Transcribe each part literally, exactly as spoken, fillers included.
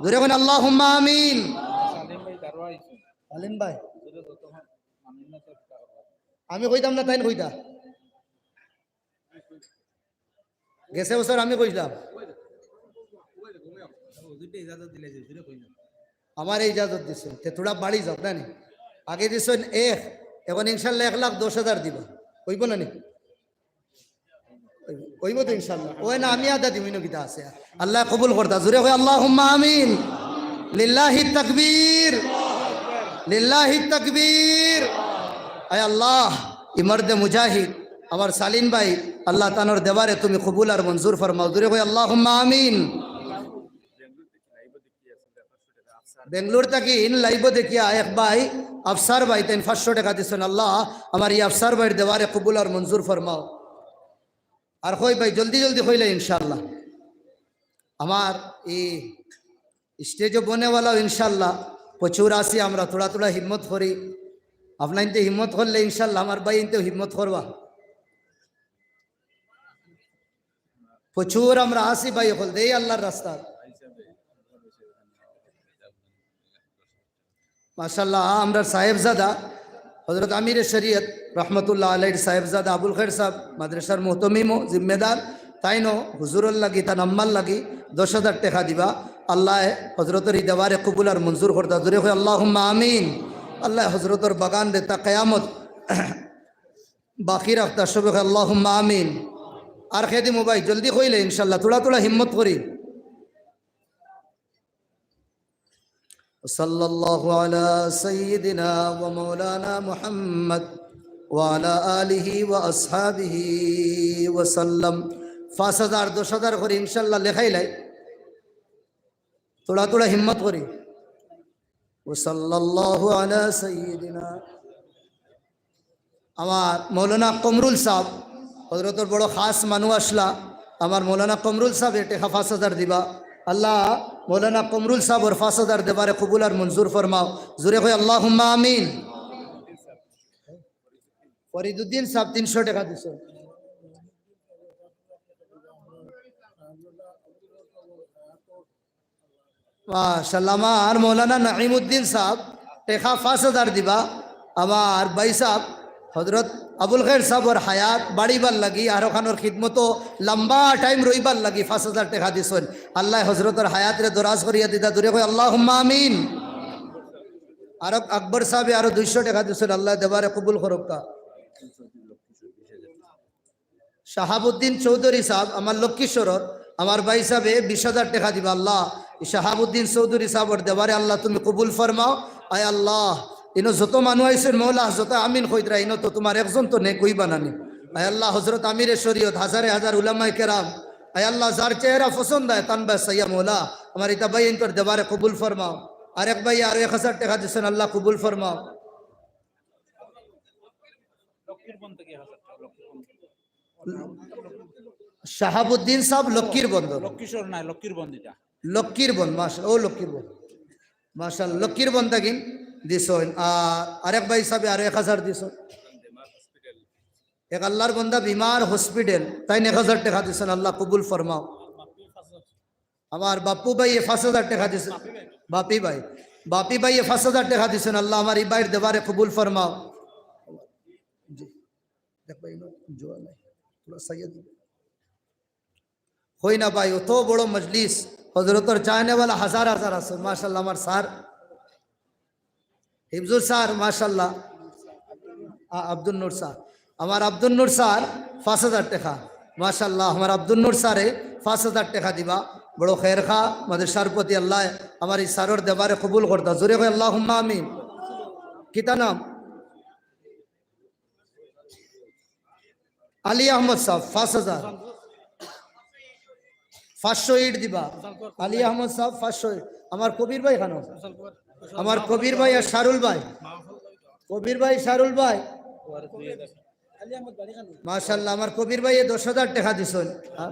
জোরে কইন আল্লাহুম্মা আমিন। সালিম ভাই দারোয়া আইছে। সালিম ভাই, জোরে যত হয়, মামিন না তো কিতা করবা? আমি কইতাম না, তাইন কইতা। গেছে বছর আমি কইলাম। হুজুরে ইজাজত দিলে যে জোরে কইন। আমারে ইজাজত দিছইন, তে থুড়া বাড়ি যাউক না নি? আগে দিছইন এক, এখন ইনশাল্লাহ এক লাখ দশ হাজার দিবা, অইবো না নি? অইবো তো ইনশাল্লাহ। অয় না, আমি আদা দিমু, ইনো কিতা আছে? আল্লায় কবুল করতা। জোরে কই আল্লাহুম্মা আমিন। লিল্লাহি তাকবীর, লিল্লাহি তাকবীর। আয় আল্লাহ, ই মর্দে মুজাহিদ আমার সালিম ভাই, আল্লাহ তানর দেওয়ারে তুমি কবুল আর মঞ্জুর ফরমাও। জোরে কই আল্লাহুম্মা আমিন। বেঙ্গলোর থাকি ইন live-ও দেখিয়া এক ভাই, আফসার ভাই, তাইন পাঁচশো টেকা দিছইন। আল্লাহ, আমার ই আফসার ভাইর দেওয়ারে কবুল আর মঞ্জুর ফরমাও। আর কই ভাই, জলদি জলদি কইলে ইনশাআল্লাহ। আমার ই stage-ও বনেওয়ালাও ইনশাআল্লাহ প্রচুর আছি, আমরা থুড়া থুড়া হিম্মত করি। আপনাইনতে হিম্মত করলে ইনশাআল্লাহ আমার ভাইনতেও হিম্মত করবা। প্রচুর আমরা আছি ভাই, অকল দেই আল্লাহর রাস্তাত। মাশাআল্লাহ, আমরার সাহেবজাদা হযরত আমিরে শরীয়ত রহমতুল্লাহ আলাইহির সাহেবজাদা আবুল খায়ের সাহেব, মাদ্রাসার মুহতমিমও জিম্মেদার, তাইনও হুজুরর লাগি, তান আম্মার লাগি দশ হাজার টেকা দিবা। আল্লায় হযরতর ই দেওয়ারে কবুল আর মঞ্জুর করতা। জোরে কই আল্লাহুম্মা আমিন। আল্লায় হযরতর বাগানরে তা কিয়ামত বাকি রাখতা। সবে কই আল্লাহুম্মা আমিন। আর কে দিমু ভাই, জলদি কইলে ইনশাআল্লাহ, থুড়া থুড়া হিম্মত করি। وصلى الله على سيدنا ومولانا محمد وعلى آله وأصحابه وسلم। পাঁচ হাজার, দশ হাজার করি ইনশাআল্লাহ লেখাইলাই। থুড়া থুড়া হিম্মত করি। وصلى الله على سيدنا আমার মৌলানা কমরুল সাহেব, হযরতর বড় খাস মানু আছলা, আমার মৌলানা কমরুল সাহেবে টেকা পাঁচ হাজার দিবা। আল্লাহ, মৌলানা কমরুল সাহেবর পাঁচ হাজার দেওয়ারে কবুল আর মঞ্জুর ফরমাও। জোরে কই আল্লাহুম্মা আমিন। ফরিদুদ্দিন সাহেব তিনশো টেকা দিছইন। মাশাআল্লাহ, আমার মৌলানা নাইমুদ্দিন সাহেব টেকা পাঁচ হাজার দিবা। আমার ভাই সাহেব হযরত আবুল খায়ের সাহেবর হায়াত বাড়িবার লাগি আর অখানর খিদমতো লম্বা time রইবার লাগি পাঁচ হাজার টেকা দিছইন। আল্লায় হযরতর হায়াতরে দরাজ করিয়া দিতা। জোরে কই আল্লাহুম্মা আমিন। আরো আকবর সাহেবে আরো দুইশো টেকা দিছইন। আল্লায় দেওয়ারে কবুল করউক্কা। শাহাবুদ্দিন চৌধুরী সাহেব আমার লক্ষ্মীশ্বরর, আমার ভাই সাহেবে বিশ হাজার টেকা দিবা। আল্লাহ, ই শাহাবুদ্দিন চৌধুরী সাহেবর দেওয়ারে আল্লাহ তুমি কবুল ফরমাও। আয় আল্লাহ, ইনো যত মানু আইছইন মৌলা, যত আমিন কইতরা, ইনো তো তুমার একজন তো নেক অইবা না নি। আয় আল্লাহ, হযরত আমিরে শরীয়ত হাজারে হাজার উলামায়ে কেরাম, আয় আল্লাহ, যার চেহারা পছন্দ অয় তান বায় চাইয়া মৌলা, আমার ইতা ভাইয়াইন্তর দেওয়ারে কবুল ফরমাও। আরেক ভাইয়ে আরো এক হাজার টেকা দিছইন, আল্লাহ কবুল ফরমাও। লক্ষ্মীর বন্ধ থেকে হাজার টাকা, লক্ষ্মীর বন্ধ। শাহাবুদ্দিন সাহেব লক্ষ্মীর বন্ধ। লক্ষ্মীশ্বর না, লক্ষ্মীর বন্ধ এটা। লক্ষ্মীর বন্ধ, মাশাআল্লাহ, ও লক্ষ্মীর বন্ধ। মাশাআল্লাহ, লক্ষ্মীর বন্ধ থাকি দিছইন। আর আরেক ভাই সাহেবে আরো এক হাজার দিছইন। এক আল্লাহর বন্দা বিমার hospital, তাইন এক হাজার টেকা দিছইন, আল্লাহ কবুল ফরমাও। আমার বাপ্পু ভাইয়ে পাঁচ হাজার টেকা দিছইন, বাপি ভাই, বাপি ভাইয়ে পাঁচ হাজার টেকা দিছইন, আল্লাহ আমার ই ভাইর দেওয়ারে কবুল ফরমাও। জি, দেখ ভাই, ইনো জোয়া নাই, থুড়া চাইয়া দিবা। কই না ভাই, অত বড় মজলিস, হযরতর চাহনেওয়ালা হাজার হাজার আছে। মাশাআল্লাহ, আমার স্যার, হিফজুর স্যার, মাশাআল্লাহ। আ-, আব্দুল নূর স্যার, আমার আব্দুল নূর স্যার পাঁচ হাজার টেকা। মাশাআল্লাহ, আমার আব্দুল নূর স্যারে পাঁচ হাজার টেকা দিবা। বড় খেরখা মাদ্রাসার প্রতি আল্লাহ আমার ই স্যারর দেওয়ারে কবুল করতা। জোরে কই আল্লাহুম্মা আমিন। কিতা নাম? আলী আহমদ সাহেব পাঁচ হাজার, পাঁচশো ইট দিবা। আলী আহমদ সাহেব পাঁচশো ইট। আমার কবির ভাই খানো, আমার কবির ভাই আর শারুল ভাই, কবির ভাই, শারুল ভাই। মাশাআল্লাহ, আমার কবির ভাইয়ে দশ হাজার টেকা দিছইন। হ্যাঁ?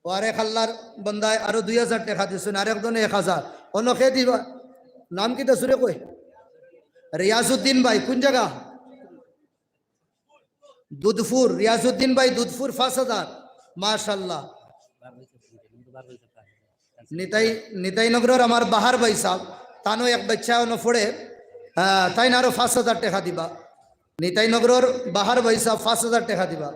ও আরেক আল্লাহর বন্দায় আরো দুই হাজার টেকা দিছইন, আরেকজনে এক হাজার। অন্য কে দিবা? নাম কিতা জোরে কই? রিয়াজউদ্দিন ভাই, কোন জাগা? দুধপুর, রিয়াজউদ্দিন ভাই, দুধপুর, পাঁচ হাজার। মাশাআল্লাহ। নিতাই, নিতাইনগরর আমার বাহার ভাই সাব, তানও এক বাচ্চা অনো পড়ে, আহ, তাইন আরো পাঁচ হাজার টেকা দিবা। নিতাইনগরর বাহার ভাই সাব পাঁচ হাজার টেকা দিবা।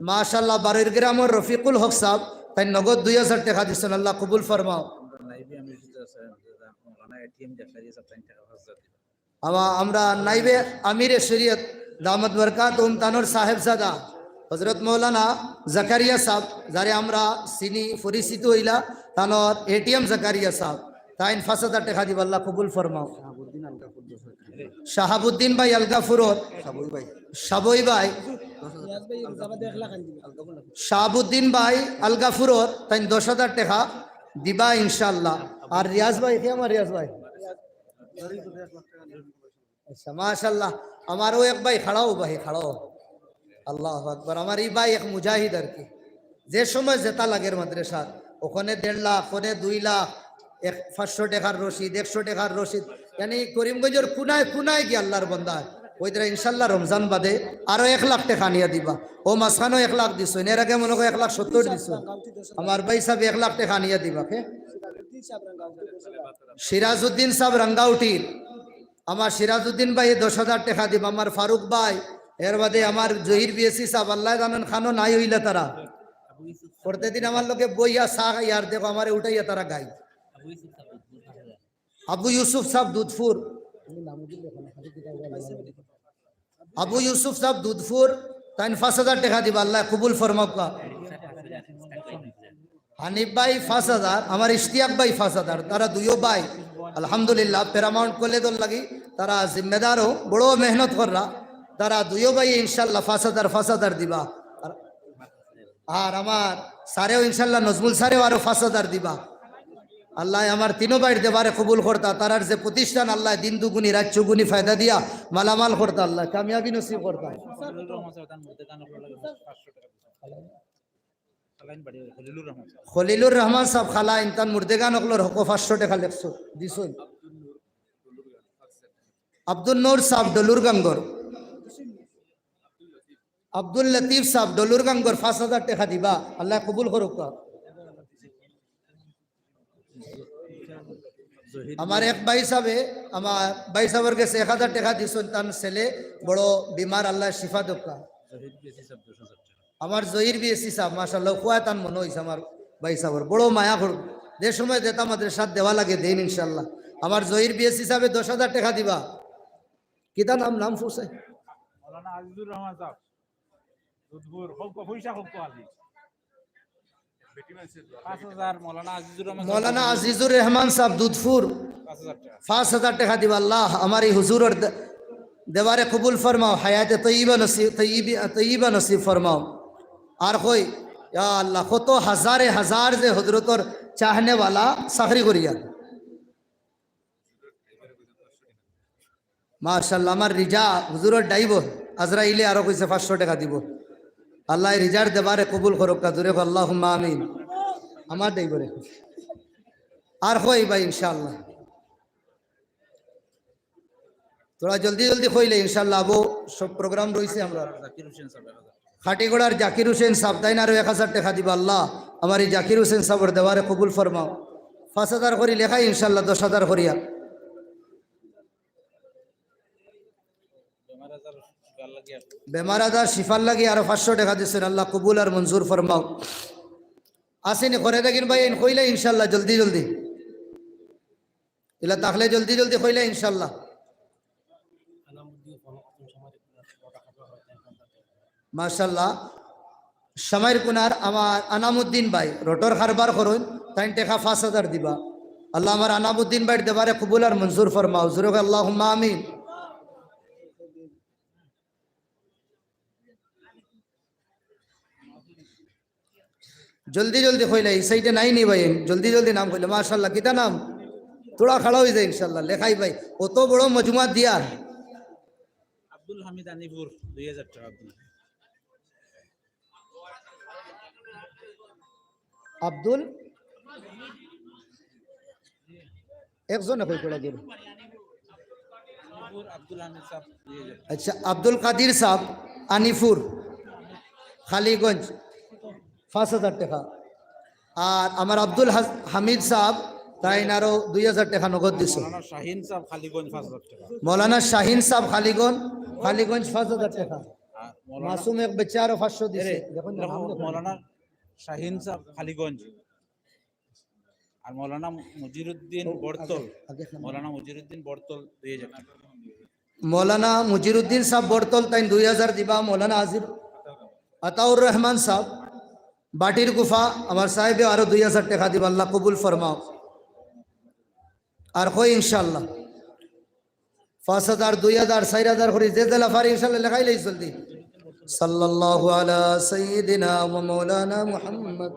মাশাআল্লাহ, বারইর গ্রামর রফিকুল হক সাব, তাইন নগদ দুই হাজার টেকা দিছইন, আল্লাহ কবুল ফরমাও। আমা-, আমরা নাইবে আমিরে শরিয়ত দামাত বরকাতুহুম তানর সাহেবজাদা হযরত মাওলানা জাকারিয়া সাব, যারে আমরা চিনি, পরিচিত অইলা, তানর এটিএম জাকারিয়া সাব, তাইন পাঁচ হাজার টেকা দিবা, আল্লাহ কবুল ফরমাও। শাহাবুদ্দিন ভাই আলগাপুরর, সাবই ভাই। সাবই ভাই, শাহাবুদ্দিন ভাই আলগাপুরর, তাইন দশ হাজার টেকা দিবা ইনশাআল্লাহ। আর রিয়াজ ভাই, কে আমার রিয়াজ ভাই? আচ্ছা, মাশাআল্লাহ। আমারও এক ভাই খাড়াও, ভাই খাড়াও। আল্লাহু আকবার। আমার ই ভাই এক মুজাহিদ আর কি। যে সময় যেটা লাগের মাদ্রাসাত, ওখানে দেড় লাখ, ওখানে দুই লাখ, এক পাঁচশো টেকার রসিদ, একশো টেকার রসিদ, ইয়ানি করিমগঞ্জর কুনায় কুনায় গিয়া আল্লাহর বান্দা। ওই তারা ইনশাআল্লাহ রমজান বাদে আরো এক লাখ টেকা আনিয়া দিবা। ও মাঝখানেও এক লাখ দিছইন, এর আগে মনে হয় এক লাখ সত্তর দিছইন। আমার ভাই সাব এক লাখ টেকা আনিয়া দিবা। কে? সিরাজউদ্দিন সাব রাঙ্গাউটির। আমার সিরাজউদ্দিন ভাই দশ হাজার টেকা দিবা, আমার ফারুক ভাই, এর বাদে আমার জহির বিএসসি সাব, আল্লাহ জানইন খানো নাই অইলা তারা। প্রতিদিন আমার লগে বইয়া চা খাইয়া, আর দেখো আমারে উঠাইয়া তারা গাই। আবু ইউসুফ সাব দুধপুর, আবু ইউসুফ সাব দুধপুর, তাইন পাঁচ হাজার টেকা দিবা, আল্লাহ কবুল ফরমাউক্কা। হানিফ ভাই পাঁচ হাজার, আমার ইশতিয়াক ভাই পাঁচ হাজার, তারা দুইও ভাই আলহামদুলিল্লাহ প্যারামাউন্ট কলেজর লাগি তারা জিম্মেদারও, বড় মেহনত কররা। তারা দুইও ভাই ইনশাআল্লাহ পাঁচ হাজার, পাঁচ হাজার দিবা। আর, আর আমার স্যারেও ইনশাআল্লাহ, নজমুল স্যারেও আরো পাঁচ হাজার দিবা। আল্লাহ আমার তিনো ভাইর দেবারে কবুল করতা, তারার যে প্রতিষ্ঠান আল্লাহ দিন দুগুনি রাত চৌগুনি ফায়দা দিয়া মালামাল করতা, আল্লাহ কামিয়াবি নসিব করতা। খলিলুর রহমান সাব খালাইন, তান মুর্দেগান অকলর হকো পাঁচশো টেকা লেখছো, দিছইন। আব্দুল নূর সাব ডলুর গাঙ্গর, আব্দুল লতিফ সাব ডলুর গাঙ্গর পাঁচ হাজার টেকা দিবা, আল্লাহ কবুল করুক্কা। আমার এক ভাই সাবে, আমার ভাই সাবর গেছে এক হাজার টেকা দিছইন, তান ছেলে বড় বিমার, আল্লাহ শিফা দেউক্কা। আমার জহির বিএসসি সাব, মাশাআল্লাহ, খুয়া তান মনো অইছে আমার ভাই সাবর, বড় মায়া করুক। যে সময় যেটা মাদ্রাসাত দেওয়া লাগে দেইন ইনশাআল্লাহ। আমার জহির বিএসসি সাবে দশ হাজার টেকা দিবা। কিতা নাম, নাম ফুসে? মৌলানা আজিজুর রহমান সাব। দুধপুর, হক, পয়সা হক তো আলি। পাঁচ হাজার, মৌলানা আজিজুর রহমান সাব। মৌলানা আজিজুর রহমান সাব দুধপুর। পাঁচ হাজার টেকা। পাঁচ হাজার টেকা দিবা। আল্লাহ, আমার এই হুজুরর দে-, দেবারে কবুল ফরমাও, হায়াতে তৈয়বা নসিব, তৈয়বি-, তৈয়বা নসিব ফরমাও। আর কই, ইয়া আল্লাহ, কত হাজারে হাজার যে হজরতর চাহনেওয়ালা চাকরি করিয়া। মাশাআল্লাহ, আমার রিজা হুজুরর ড্রাইভার, আজরাইলে আরো কইছে পাঁচশো টেকা দিব। আল্লাহ রিজার দেবারে কবুল করুক্কা, জোরে কও আল্লাহুম্মা আমিন। আমার ড্রাইভারে। আর কই ভাই ইনশাআল্লাহ। তোরা জলদি জলদি কইলে ইনশাআল্লাহ আবো সব প্রোগ্রাম রইছে আমরা। জাকির হোসেন সাব এক হাজার। খাটিগড়ার জাকির হোসেন সাব, তাইন আরো এক হাজার টেকা দিবা। আল্লাহ, আমার এই জাকির হোসেন সাবর দেবারে কবুল ফরমাও। পাঁচ হাজার করি লেখাই ইনশাআল্লাহ, দশ হাজার করিয়া। বেমার আজার শিফার লাগি আরো পাঁচশো টেকা দিছইন, আল্লাহ কবুল আর মঞ্জুর ফরমাও। আসেনি করে দেখেন ভাই, এন কইলে ইনশাআল্লাহ জলদি জলদি। ইলা তাহলে জলদি জলদি কইলে ইনশাআল্লাহ। মাশাআল্লাহ। সামাইর কুনার আমার আনামুদ্দিন ভাই, রোটর কারবার করইন, তাইন টেকা পাঁচ হাজার দিবা। আল্লাহ আমার আনামুদ্দিন ভাইর দেবারে কবুল আর মঞ্জুর ফরমাও। জোরে কও আল্লাহুম্মা আমিন। জলদি জলদি কইলে, এই সাইডে নাই নি ভাই, জলদি জলদি নাম কইলে, মাশাআল্লাহ, কিতা নাম? তোরা খাড়া অই যায় ইনশাআল্লাহ, লেখাই ভাই, অত বড় মজমুয়া দিয়া। আব্দুল হামিদ আনিপুর, দুই হাজার টেকা আব্দুল। আব্দুল, একজনে কই পড়া গেল। আনিপুর আব্দুল হামিদ সাব, দুই হাজার। আচ্ছা, আব্দুল কাদির সাব, আনিপুর, কালীগঞ্জ, পাঁচ হাজার টেকা। আর আমার আব্দুল হাস-, হামিদ সাহেব, তাইন আরো দুই হাজার টেকা নগদ দিছইন। মৌলানা শাহিন সাহেব কালীগঞ্জ পাঁচ হাজার টেকা। মৌলানা শাহিন সাহেব কালীগঞ্জ, কালীগঞ্জ পাঁচ হাজার টেকা। আর মৌলানা মাসুম এক বাচ্চা আরো পাঁচশো দিছে। এরে, দেখুন না, দেখো, নাম দেখুন। মৌলানা শাহিন সাহেব কালীগঞ্জ। আর মৌলানা মুজিরুদ্দিন ও, আগে, বড়তল, আগে খান। মৌলানা মুজিরুদ্দিন বড়তল দুই হাজার টেকা। মৌলানা মুজিরুদ্দিন সাহেব বড়তল তাইন দুই হাজার দিবা। মৌলানা আজির আতাউর রহমান সাহেব বাটির গুফা, আমার সাহেবে আরো দুই হাজার টেকা দিবা, আল্লাহ কবুল ফরমাও। আর কই ইনশাআল্লাহ পাঁচ হাজার, দুই হাজার, চাইর হাজার করি যে যেলা পারি ইনশাআল্লাহ লেখাই লই জলদি। সাল্লাল্লাহু আলা সাইয়্যিদিনা ওয়া মাওলানা মুহাম্মদ।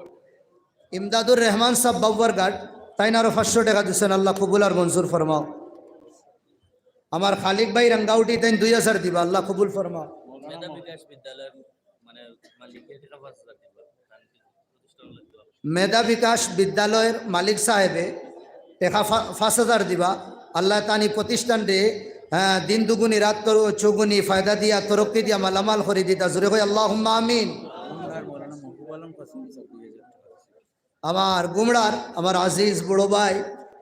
ইমদাদুর রহমান সাহেব বাবুয়ারঘাট, তাইন আরো পাঁচশো টেকা দিছইন, আল্লাহ কবুল আর মঞ্জুর ফরমাও। আমার খালিক ভাই রাঙ্গাউটি তাইন দুই হাজার দিবা, আল্লাহ কবুল ফরমাও। মেধা বিকাশ বিদ্যালয়ের মানে মালিক এর টেকা পাঁচ হাজার দিবা। মেধা বিকাশ বিদ্যালয়ের মালিক সাহেবে টেকা ফা-, পাঁচ হাজার দিবা। আল্লাহ তানি প্রতিষ্ঠানরে, হ্যাঁ, দিন দুগুনি রাত তর-, চৌগুনি ফায়দা দিয়া, তরক্কি দিয়া, মালামাল করি দিতা। জোরে কই আল্লাহুম্মা আমিন। আমার গুমড়ার আমার আজিজ বড় ভাই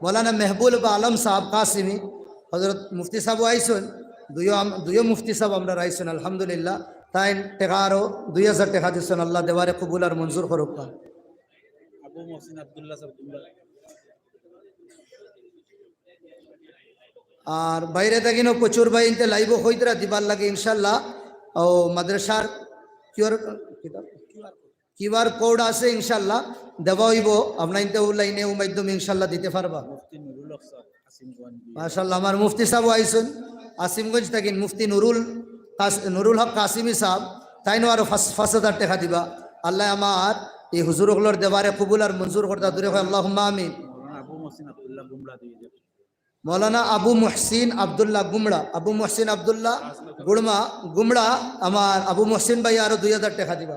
মৌলানা মেহবুব আলম সাহেব কাসিমি, হযরত মুফতি সাহেব আইছইন, দুইও আম-, দুইও মুফতি সাহেব আমরার আইছইন, আলহামদুলিল্লাহ। তাইন টেকা আরো দুই হাজার টেকা দিছইন, আল্লাহ দেওয়ারে কবুল আর মঞ্জুর করুক। আবু মহসিন আব্দুল্লাহ সাহেব গুমড়া। আর বাইরে থাকিনও প্রচুর ভাইয়াইন্তে live-ও কইতরা দিবার লাগি ইনশাআল্লাহ। ও মাদ্রাসার কিউআর, কিতা? কিউআর কোড আছে ইনশাআল্লাহ, দেওয়া অইবো। আপনাইন্তে ও লাইনে ও মাধ্যমে ইনশাআল্লাহ দিতে পারবা। মুফতি নুরুল হক সাহেব, কাসিমগঞ্জ। মাশাআল্লাহ, আমার মুফতি সাহেব আইছইন কাসিমগঞ্জ থাকি, মুফতি নুরুল কাস-, নুরুল হক কাসিমি সাহেব, তাইনও আরো পাঁচ, পাঁচ হাজার টেকা দিবা। আল্লাহ আমার এই হুজুর অকলর দেওয়ারে কবুল আর মঞ্জুর করতা, জোরে কই আল্লাহুম্মা আমিন। মৌলানা আবু মহসিন আব্দুল্লাহ গুমড়া দুই হাজার। মৌলানা আবু মুহসিন আব্দুল্লাহ গুমড়া, আবু মুহসিন আব্দুল্লাহ গুড়মা, গুমড়া, আমার আবু মুহসিন ভাই আরো দুই হাজার টেকা দিবা।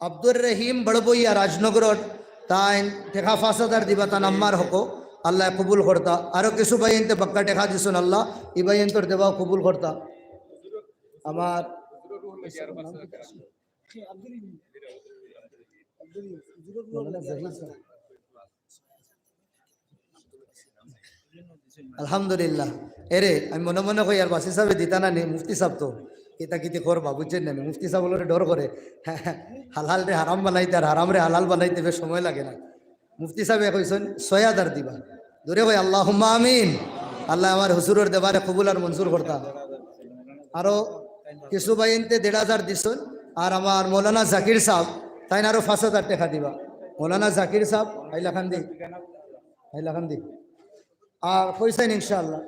আব্দুর রহিম বড়বইয়া রাজনগরর, তাইন টেকা পাঁচ হাজার দিবা, তান আম্মার হকো, আল্লাহ কবুল করতা। আরো কিছু ভাইয়াইন্তে বাক্কা টেকা দিছইন, আল্লাহ ই ভাইয়াইন্তর দেওয়া কবুল করতা। আমার আলহামদুলিল্লাহ। এরে, আমি মনে মনে কই, আর বাসি সাহেবে দিতা না নি, মুফতি সাহেব তো কিতা কিতি করবা, বুঝছইন না নি? মুফতি সাহেব অকলরে ডর করে। হালালরে হারাম বানাইতে আর হারামরে হালাল বানাইতে বেশ সময় লাগে না। মুফতি সাহেবে কইছইন ছয় হাজার দিবা। জোরে কই আল্লাহুম্মা আমিন। আল্লাহ আমার হুজুরর দেওয়ারে কবুল আর মঞ্জুর করতা। আরো কিছু ভাইয়াইন্তে দেড় হাজার দিছইন। আর আমার মৌলানা জাকির সাহেব, তাইন আরো পাঁচ হাজার টেকা দিবা। মৌলানা জাকির সাহেব, হাইলাকান্দি, হাইলাকান্দি। আর কইছইন ইনশাআল্লাহ।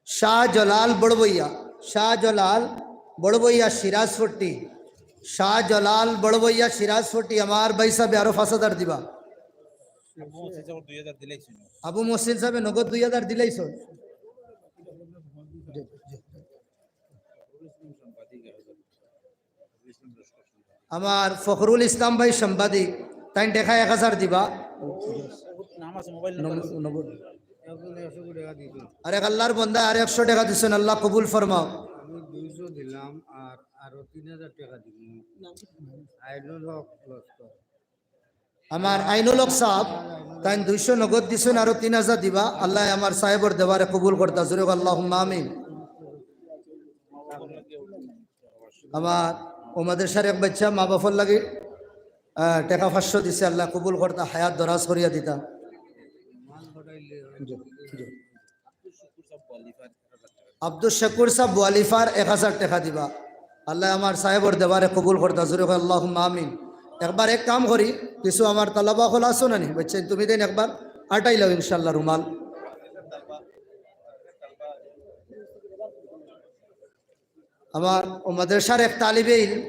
শাহজালাল বড়বইয়া, শাহজালাল বড়বইয়া সিরাজপট্টি, শাহজালাল বড়বইয়া সিরাজপট্টি, আমার ভাই সাহেবে আরো পাঁচ হাজার দিবা। আবু মহসিন সাহেবে নগদ দুই হাজার দিলাইছইন। আমার ফখরুল ইসলাম ভাই সাংবাদিক, তাইন টেকা এক হাজার দিবা। নাম আছে, মোবাইল নাম্বার আছে। নব-, নব-, আর এক আল্লাহর বন্দা আর একশো টেকা দিছইন, আল্লাহ কবুল ফরমাও। আমি দুইশো দিলাম, আর আরো তিন হাজার টেকা দিব। আইনুল হক লস্কর। আমার আইনুল হক সাহেব, তাইন দুইশো নগদ দিছইন, আরো তিন হাজার দিবা। আল্লাহ আমার সাহেবর দেওয়ারে কবুল করতা, জোরে কই আল্লাহুম্মা আমিন। আমার ও মাদ্রাসার এক বাচ্চা মা বাপর লাগি, আহ, টেকা পাঁচশো দিছে, আল্লাহ কবুল করতা, হায়াত দরাজ করিয়া দিতা। জি, জি। আব্দুস শুকুর সাহেব বোয়ালিফার এক হাজার টেকা দিবা। আল্লাহ আমার সাহেবর দেওয়ারে কবুল করতা, জোরে কই আল্লাহুম্মা আমিন। একবার এক কাম করি, কিছু আমার তালাবা অকল আছো না নি, বুঝছইন? তুমি দেন একবার আটাই লাও ইনশাআল্লাহ রুমাল। আমার ও মাদ্রাসার এক তালিবে ইলম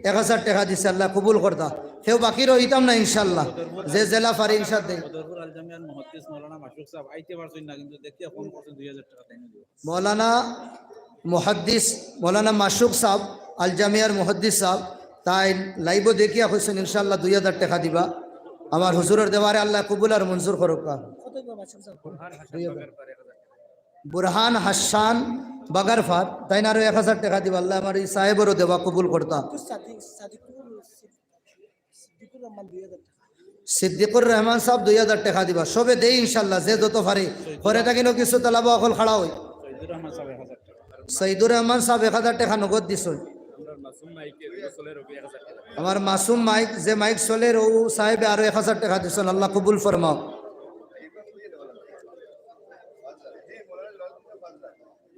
এক হাজার টেকা দিছে, আল্লাহ কবুল করতা। কেউ বাকি রইতাম না ইনশাআল্লাহ, যে যেলা পারি ইনশাআল্লাহ। বদরপুর আল জামিয়ার মুহাদ্দিস মাওলানা মাসুক সাহেব আইতে পারছইন না, কিন্তু দেখিয়া ফোন করছইন দুই হাজার টেকা তাইন দিব। মৌলানা মুহাদ্দিস, মৌলানা মাসুক সাহেব, আল জামিয়ার মুহাদ্দিস সাহেব, তাইন live-ও দেখিয়া কইছইন ইনশাআল্লাহ দুই হাজার টেকা দিবা। আমার হুজুরর দেওয়ারে আল্লাহ কবুল আর মঞ্জুর করুক। বুরহান হাসান বাগারফার, তাইন আরো এক হাজার টেকা দিবা। আল্লায় আমার ই সাহেবরও দেওয়া কবুল করতা। সিদ্দিকুর, সিদ্দিকুর রহমান দুই হাজার টেকা। সিদ্দিকুর রহমান সাব দুই হাজার টেকা দিবা। সবে দেই ইনশাআল্লাহ, যে যত পারে। পরে থাকিনও কিছু তালাবা অকল খাড়া অই। সৈদুর রহমান সাব এক হাজার টেকা। সৈদুর রহমান সাব এক হাজার টেকা নগদ দিছইন। আমার মাসুম মাইক, যে মাইক চলের, অউ সাহেবে আরো এক হাজার টেকা দিছইন। আল্লাহ কবুল ফরমাও।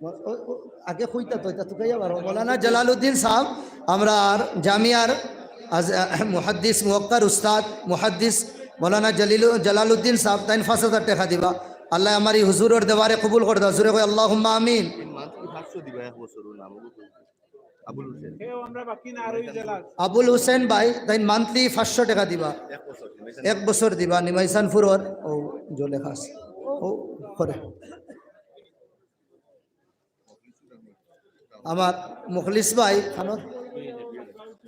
ও, ও, ও, আগে কইতা তো, ইতা তুকাইয়া বারো। মৌলানা জালালউদ্দিন সাব, আমরার জামিয়ার আজ, আহ, মুহাদ্দিস, মুওয়াক্কার উস্তাদ, মুহাদ্দিস মৌলানা জালিলু-, জালালউদ্দিন সাব, তাইন পাঁচ হাজার টেকা দিবা। আল্লায় আমার ই হুজুরর দেওয়ারে কবুল করতা। জুরে কই আল্লাহুম্মা আমিন। মান্থলি পাঁচশো দিবা এক বছর, অউ নাম অগু কই। আবুল হোসেন। আবুল হোসেন ভাই, তাইন মান্থলি পাঁচশো টেকা দিবা। এক বছর দিবা। এক বছর দিবা, নিমাইশানপুরর, অউ জলে খাস। অউ করে। আমার মুখলিস ভাই, খানো?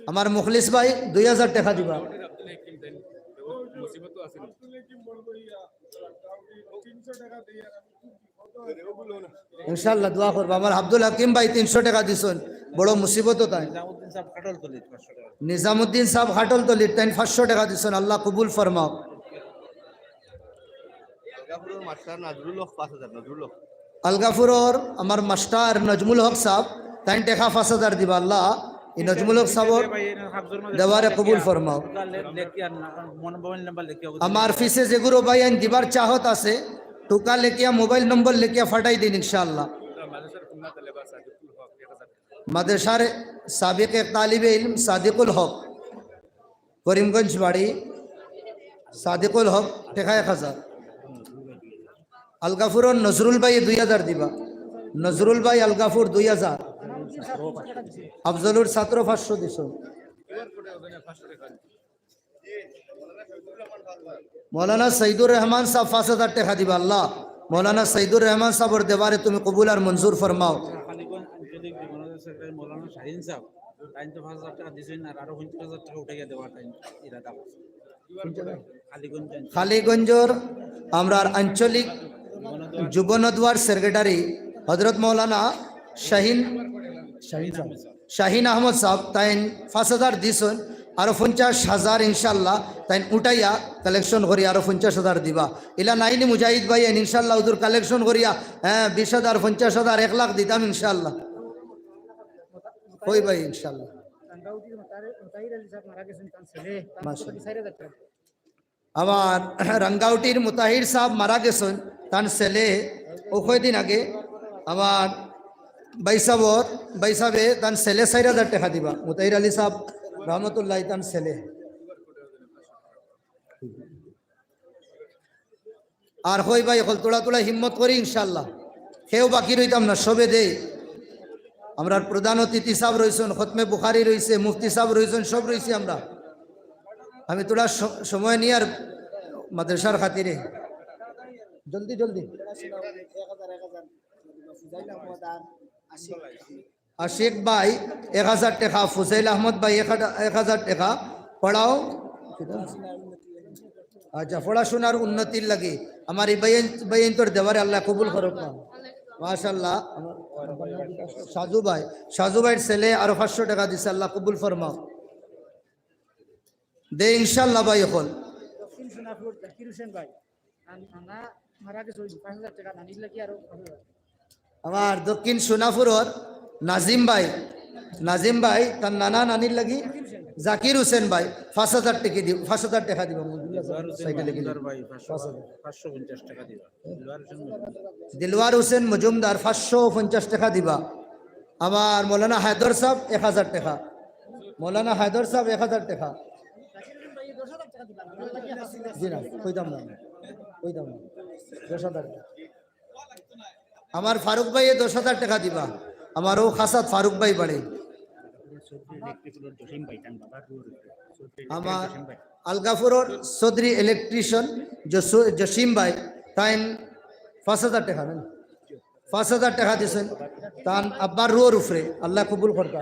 আমার মুখলিস ভাই দুই হাজার টেকা দিবা। ইনশাআল্লাহ দোয়া করবা। আমার আব্দুল হাকিম ভাই তিনশো টেকা দিছইন, বড় মুসিবত তাইন। নিজামুদ্দিন সাব খাটলতলির, তাইন পাঁচশো টেকা দিছইন, আল্লাহ কবুল ফরমাও। আলগাপুরর মাস্টার নজরুল হক পাঁচ হাজার, নজরুল হক। আলগাপুরর আমার মাস্টার নজমুল হক সাব, তাইন টেকা পাঁচ হাজার দিবা। আল্লাহ ই নজমুল হক সাবর দেওয়ারে কবুল ফরমাও। আমার পিছে যেগুলো ভাইয়াইন দিবার চাহত আছে, টুকা লেখিয়া, মোবাইল নম্বর লেখিয়া ফাটাই দিন ইনশাআল্লাহ। মাদ্রাসার সাবেক এক তালিবে ইলম সাদিকুল হক, করিমগঞ্জ বাড়ি, সাদিকুল হক, টেকা এক হাজার। আলগাপুরর নজরুল ভাই দুই হাজার দিবা। নজরুল ভাই আলগাপুর দুই হাজার। আফজলুর ছাত্র পাঁচশো দিছইন। মৌলানা সাইদুর রহমান সাব পাঁচ হাজার টেকা দিবা। আল্লাহ, মৌলানা সাইদুর রহমান সাবর দেওয়ারে তুমি কবুল আর মঞ্জুর ফরমাও। খালিগঞ্জ আঞ্চলিক যুব নদওয়ার সেক্রেটারি মৌলানা শাহিন সাব, তাইন তো পাঁচ হাজার টেকা দিছইন, আর আরো পঞ্চাশ হাজার টেকা উঠাইয়া দেওয়ার তাইন ইরাদা করছইন। খালিগঞ্জ আঞ্চলিক। খালিগঞ্জর আমরার আঞ্চলিক যুব নদওয়ার সেক্রেটারি হযরত মৌলানা শাহিন, শাহিন সাব। শাহিন আহমদ সাব, তাইন পাঁচ হাজার দিছইন, আরো পঞ্চাশ হাজার ইনশাআল্লাহ তাইন উঠাইয়া কালেকশন করি আরো পঞ্চাশ হাজার দিবা। ইলা নাইনি মুজাহিদ ভাইয়াইন, ইনশাআল্লাহ হুজুর কালেকশন করিয়া, হ্যাঁ, বিশ হাজার, পঞ্চাশ হাজার, এক লাখ দিতাম ইনশাআল্লাহ। কই ভাই ইনশাআল্লাহ। মাশাআল্লাহ। আমার রাঙ্গাউটির মুতাহির সাব মারা গেছইন, তান ছেলে, অউ কয়দিন আগে আমার ভাই সাবর, ভাই সাবে তান ছেলে চাইর হাজার টেকা দিবা। মুতাহির আলী সাব রহমতুল্লাহ, তান ছেলে। আর কই ভাই অকল, থুড়া থুড়া হিম্মত করি ইনশাআল্লাহ, কেউ বাকি রইতাম না, সবে দেই। আমরার প্রধান অতিথি সাব রইছইন, খতমে বুখারী রইছে, মুফতি সাব রইছইন, সব রইছি আমরা। আমি থুড়া স-, সময় নিয়ার মাদ্রাসার খাতিরে। জলদি, জলদি। আশিক ভাই এক হাজার টেকা, ফুজাইল আহমদ ভাই এক হাজার, এক হাজার টেকা, পড়াও। আচ্ছা, পড়াশোনার উন্নতির লাগি আমার ই ভাইয়াইন, ভাইয়াইন্তর দেওয়ারে আল্লাহ কবুল করউক্কা। মাশাআল্লাহ। সাজু ভাই, সাজু ভাইর ছেলে আরো পাঁচশো টেকা দিছে, আল্লাহ কবুল ফরমাও। দে ইনশাআল্লাহ ভাই অকল। দক্ষিণ সোনাপুর জাকির হোসেন ভাই, আন-, আনা মারা গেছে, ওই পাঁচ হাজার টেকা নানির লাগি আরো পাঁচ হাজার। আমার দক্ষিণ সোনাপুরর নাজিম ভাই, নাজিম ভাই তান নানা নানির লাগি জাকির হোসেন ভাই পাঁচ হাজার টেকা দি-, পাঁচ হাজার টেকা দিবা। সাইডে লেখি দিবা। পাঁচশো, পাঁচশো পঞ্চাশ টেকা দিবা। দিলওয়ার হোসেন মজুমদার পাঁচশো পঞ্চাশ টেকা দিবা। আমার মৌলানা হায়দর সাব এক হাজার টেকা, মৌলানা হায়দর সাব এক হাজার টেকা। জি না, কইতাম না, কইতাম না। দশ হাজার টেকা। আমার ফারুক ভাইয়ে দশ হাজার টেকা দিবা। আমার অউ খাসাত ফারুক ভাই বাড়ি। আমার আলগাপুরর চৌধুরী ইলেকট্রিশিয়ান জসু-, জসিম ভাই, তাইন পাঁচ হাজার টেকা নেন, পাঁচ হাজার টেকা দিছইন, তান আব্বার রুহর উপরে, আল্লাহ কবুল করতা।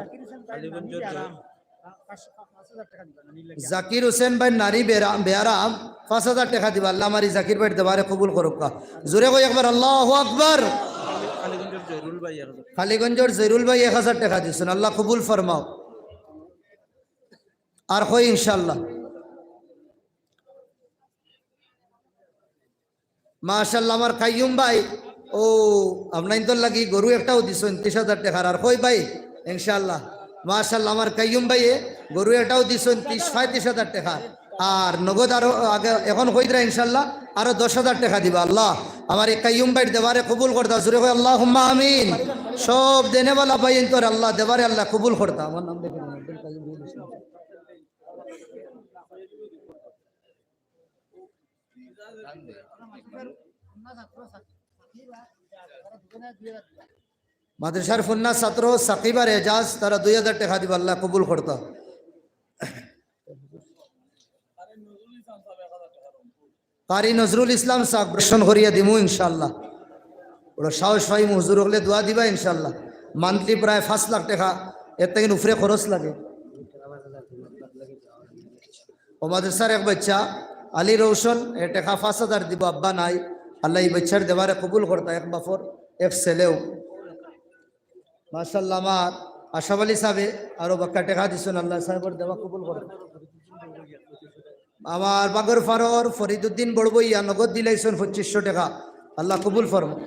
জাকির হোসেন ভাই নারি বেরা-, বেয়ারাম পাঁচ হাজার টেকা দিবা। আল্লাহ আমার ই জাকির ভাইর দেওয়ারে কবুল করউক্কা। জোরে কই একবার আল্লাহু আকবার। কালীগঞ্জর জহিরুল ভাই এক হাজার টেকা দিছইন, আল্লাহ কবুল ফরমাও। আর কই ইনশাআল্লাহ। মাশাআল্লাহ, আমার কাইয়ুম ভাই, ও, আপনাইনতর লাগি গরু একটাও দিছইন তিরিশ হাজার টেকার। আর কই ভাই, ইনশাআল্লাহ। মাশাআল্লাহ, আমার কাইয়ুম ভাইয়ে গরু একটাও দিছইন তিরিশ, পঁয়ত্রিশ হাজার টেকার। আর নগদ আরো আগে, এখন কইরা ইনশাআল্লাহ আরো দশ হাজার টেকা দিবা। আল্লাহ, আমার এই কাইয়ুম ভাইর দেওয়ারে কবুল করতা। জোরে কই আল্লাহুম্মা আমিন। সব দেনেওয়ালা ভাইয়াইন্তর আল্লাহ দেওয়ারে আল্লাহ কবুল করতা। আমার নাম দেখে নিন, আব্দুল কাইয়ুম ভাই। মাদ্রাসার ফুন্না ছাত্র সাকিব আর এজাজ, তারা দুই হাজার টেকা দিবা, আল্লাহ কবুল করতা। কারি নজরুল ইসলাম সাব দর্শন করিয়া দিমু ইনশাআল্লাহ। ওরা সাহস পাইমু, হুজুর হকলে দোয়া দিবা ইনশাআল্লাহ। মান্থলি প্রায় পাঁচ লাখ টেকা, এর থাকি উপরে খরচ লাগে। ও মাদ্রাসার এক বাচ্চা আলী রওশন, এ টেকা পাঁচ হাজার দিবা, আব্বা নাই। আল্লাহ এই বাচ্চার দেওয়ারে কবুল করতা, এক বাপর এক ছেলেও। মাশাআল্লাহ, আমার আশরাফ আলী সাবে আরো বাক্কা টেকা দিছইন, আল্লাহ সাবর দেওয়া কবুল করতা। আমার বাগরপাড়ার ফরিদুদ্দিন বড়বইয়া নগদ দিলাইছইন পঁচিশশো টেকা, আল্লাহ কবুল ফরমাও।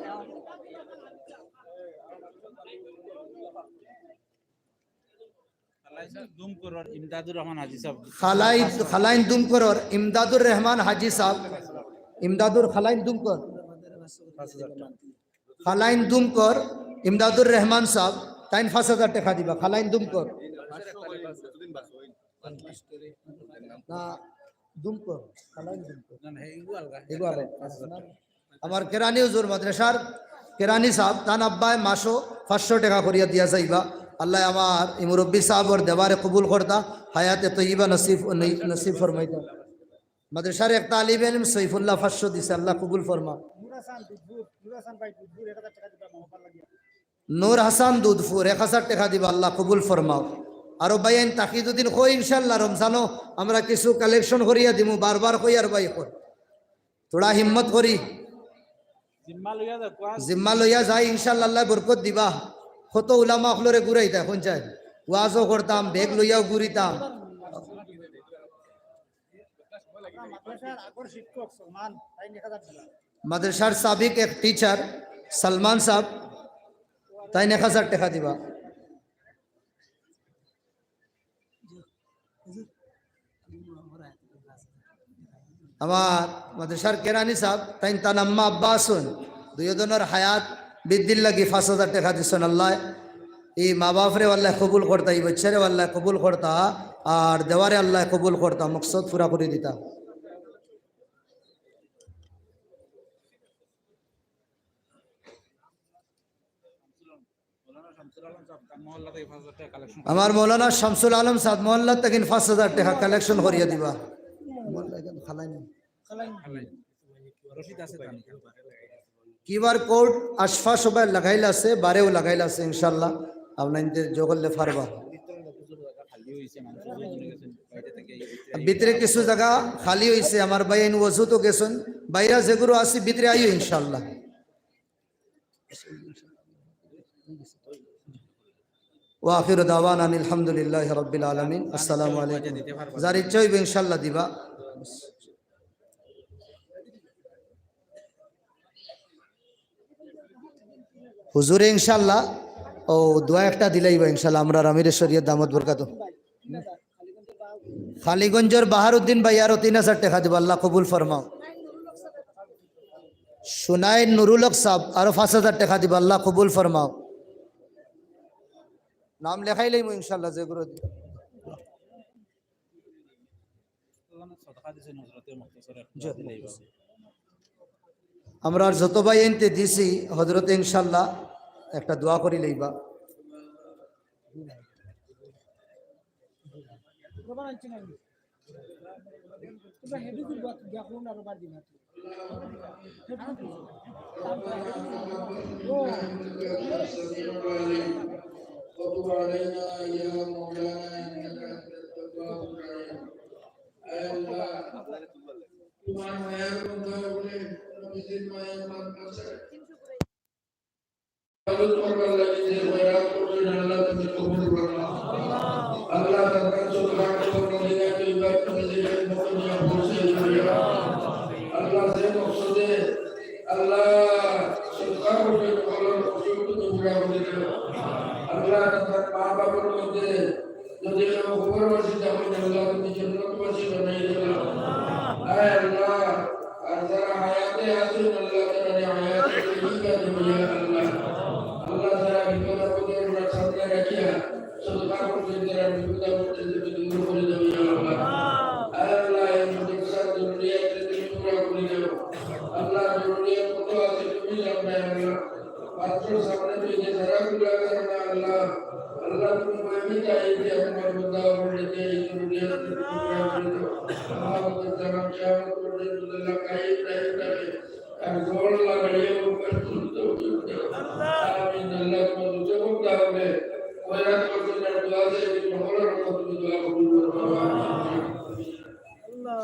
খালাইন দুমকরর ইমদাদুর রহমান হাজি সাব। খালাই-, খালাইন দুমকরর ইমদাদুর রহমান হাজি সাব। ইমদাদুর খালাইন দুমকর। খালাইন দুমকর, ইমদাদুর রহমান সাব, তাইন পাঁচ হাজার টেকা দিবা। খালাইন দুমকর। না, দুমকর, খালাইন দুমকর। এগু আলাদা। আমার কেরানি হুজুর মাদ্রাসার কেরানি সাব, তান আব্বায় মাসো পাঁচশো টেকা করিয়া দিয়া যাইবা। আল্লাহ আমার এই মুরব্বী সাবর দেওয়ারে কবুল করতা, হায়াতে তৈয়বা নসিব, নসিব ফরমাইতা। মাদ্রাসার এক তালিব এলিম সৈফুল্লাহ পাঁচশো দিছে, আল্লাহ কবুল ফরমাও। নূর হাসান দুধপুর, নূর হাসান ভাই দুধপুর, এক হাজার টেকা দিবা। নূর হাসান দুধপুর, এক হাজার টেকা দিবা, আল্লাহ কবুল ফরমাও। আরো ভাইয়াইন তাকিদুদ্দিন কই, ইনশাআল্লাহ রমজানো আমরা কিছু কালেকশন করিয়া দিমু, বারবার কই আর ভাই কই। থুড়া হিম্মত করি। জিম্মা লইয়া যাও, কোয়া। জিম্মা লইয়া যাই, ইনশাআল্লাহ আল্লাহ বরকত দিবা। কত উলামা অকলরে ঘুরাইতা, কোন চাই? ওয়াজও করতাম, ব্যাগ লইয়াও ঘুরিতাম। মাদ্রাসার আগর শিক্ষক সলমান, তাইন এক হাজার দিবা। মাদ্রাসার সাবেক এক টিচার সলমান সাব, তাইন এক হাজার টেকা দিবা। আমার মাদ্রাসার কেরানি সাব, তাইন তান আম্মা আব্বা আছইন, দুইওজনর হায়াত বৃদ্ধির লাগি পাঁচ হাজার টেকা দিছইন। আল্লাহ এই মা বাপরে আল্লাহ কবুল করতা, এই বাচ্চারে আল্লাহ কবুল করতা, আর দেওয়ারে আল্লাহ কবুল করতা, মকসদ পুরা করি দিতা। আমার মৌলানা শামসুল আলম সাব মহল্লা থাকি পাঁচ হাজার টেকা কালেকশন করিয়া দিবা। কিউআর কোড আশফা সবাই লাগাইল আছে, বারেও লাগাইল আছে, ইনশাআল্লাহ আপনাইনতে যোগ করলে পারবা। ভিতরে কিছু জাগা খালি অইছে, আমার ভাইয়াইন অজুত গেছইন, বাইরা যেগুলো আছি ভিতরে আইও ইনশাআল্লাহ। ওয়া আখিরু দাওয়ানা আনিল হামদুলিল্লাহি রাব্বিল আলামিন। আসসালামু আলাইকুম। যার ইচ্ছা অইবো ইনশাআল্লাহ দিবা। হুজুরে ইনশাআল্লাহ ও দোয়া একটা দিলাইবা ইনশাআল্লাহ। আমরার আমিরে শরিয়ত দামাত বরকাতহুম। কালীগঞ্জর বাহারুদ্দিন ভাই আরো তিন হাজার টেকা দিবা, আল্লাহ কবুল ফরমাও। সুনাই নুরুল হক সাব আরো পাঁচ হাজার টেকা দিবা, আল্লাহ কবুল ফরমাও। নাম লেখাইলাইমু ইনশাআল্লাহ যেগুলো দিবা। আমরার যত ভাইয়াইন্তে দিছি হজরতে ইনশাআল্লাহ একটা দোয়া করি লইবা। وتب علينا يا مولانا إنك أنت التواب الرحيم. আয় আল্লাহ, তোমার মায়ার বন্দা হলে নবীজির মায়ার মাদ্রাসায় মদত করবার লাগি যে খয়রাত করছইন, আল্লাহ তুমি কবুল করো। আল্লাহ তাআলা সদকা করবার লাগি তুমি বাকি নিজের মুখে নিয়ে পৌঁছে দিও। আল্লাহ যে মকসদে আল্লাহ সদকা করছইন, সকলের মকসদ তুমি পুরা করে দিও। আল্লাহ তাআলা মা বাবার মধ্যে যদি কেউ কবরবাসী থাকইন, আল্লাহ তুমি জান্নাতবাসী বানাই দিও। আয় আল্লাহ, আর যারা হায়াতে আছইন, আল্লাহ তাআলা হায়াতে তৈয়বা দিও, ইয়া আল্লাহ। আল্লাহ, যারা বিপদ আপদে আমরা সামনে রাখিয়া সদকা করছইন, তারা বিপদ আপদ থেকে তুমি দূর করে দাও, ইয়া আল্লাহ। আয় আল্লাহ, এই মাদ্রাসার জরুরিয়াত তুমি পুরা করে দাও। আল্লাহ, জরুরিয়াত কত আছে তুমি জানো, আয় আল্লাহ। মাত্র সামনে তুই যে যারা গুলা আছে না আল্লাহ, আল্লাহ তুমি মায়ামি চাই যে আমার বন্দা বলে যে এই জরুরিয়াত তুমি পুরা করে দাও। আমার জানাম কিয়ামত পর্যন্ত আল্লাহ কায়েম দায়েম থাকে। আর জোর লাগাইয়া মুখে তুলতে উঠে। আমিন। আল্লাহ তোমার দুটো বন্ধা হবে। খয়রাত করতে না দোয়া দেয়, এই মহলার কথা তুমি দোয়া কবুল করো। আল্লাহ।